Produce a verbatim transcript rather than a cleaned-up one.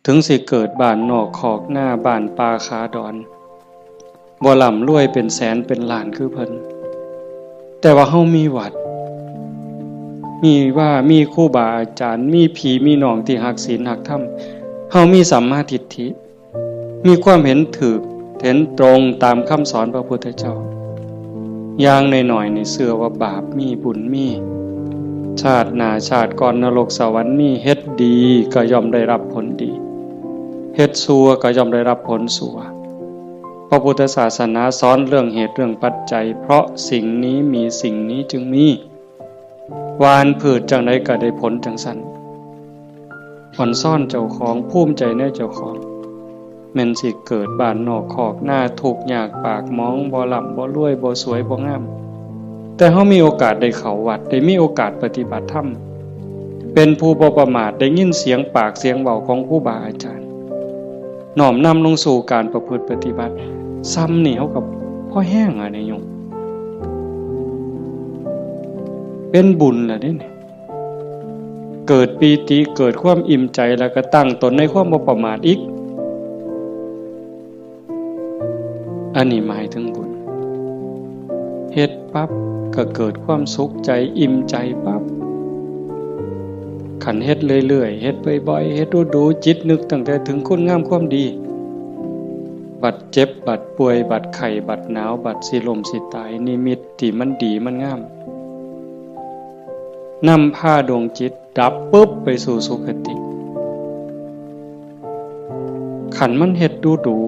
ถึงสิเกิดบ้านนอกคอกนา บ้านป่าขาดอน บ่ร่ำรวยเป็นแสนเป็นล้านคือเพิ่น แต่ว่าเฮามีวัด มีวา มีครูบาอาจารย์ มีพี่มีน้องที่ฮักศีลฮักธรรม เฮามีสัมมาทิฏฐิ มีความเห็นถูก เห็นตรงตามคำสอนพระพุทธเจ้า อย่างน้อยๆ นี่เชื่อว่าบาปมีบุญมี ชาติหน้าชาติก่อนนรกสวรรค์มี เฮ็ดดีก็ย่อมได้รับผลดี เฮ็ดชั่วก็ย่อมได้รับผลชั่ว พระพุทธศาสนาสอนเรื่องเหตุเรื่องปัจจัย เพราะสิ่งนี้มีสิ่งนี้จึงมี หว่านพืชจั่งใดก็ได้ผลจั่งซั้น อ่อนซ้อนเจ้าของ ภูมิใจในเจ้าของ แม่นสิเกิดบ้านนอกคอกนา ทุกข์ยากปากหมอง บ่ร่ำบ่รวย บ่สวยบ่งาม แต่เฮามีโอกาสได้เข้าวัด ได้มีโอกาสปฏิบัติธรรม เป็นผู้บ่ประมาท ได้ยินเสียงปากเสียงเว้าของครูบาอาจารย์ น้อมนำลงสู่การประพฤติปฏิบัติ ซ้ำนี่เฮาก็พอแฮงอะเด้โยม เป็นบุญล่ะเด้นี่ เกิดปีติ เกิดความอิ่มใจ แล้วก็ตั้งตนในความบ่ประมาทอีก อันนี้หมายถึงบุญ เฮ็ดปั๊บก็เกิดความสุขใจ อิ่มใจปั๊บ คันเฮ็ดเรื่อยๆ เฮ็ดบ่อยๆ เฮ็ดดูๆ จิตนึกตั้งแต่ถึงคุณงามความดี บัดเจ็บ บัดป่วย บัดไข้ บัดหนาว บัดสิล้มสิตาย นิมิตที่มันดีมันงาม นำพาดวงจิตดับปุ๊บไปสู่สุคติ คันมันเฮ็ดดูๆ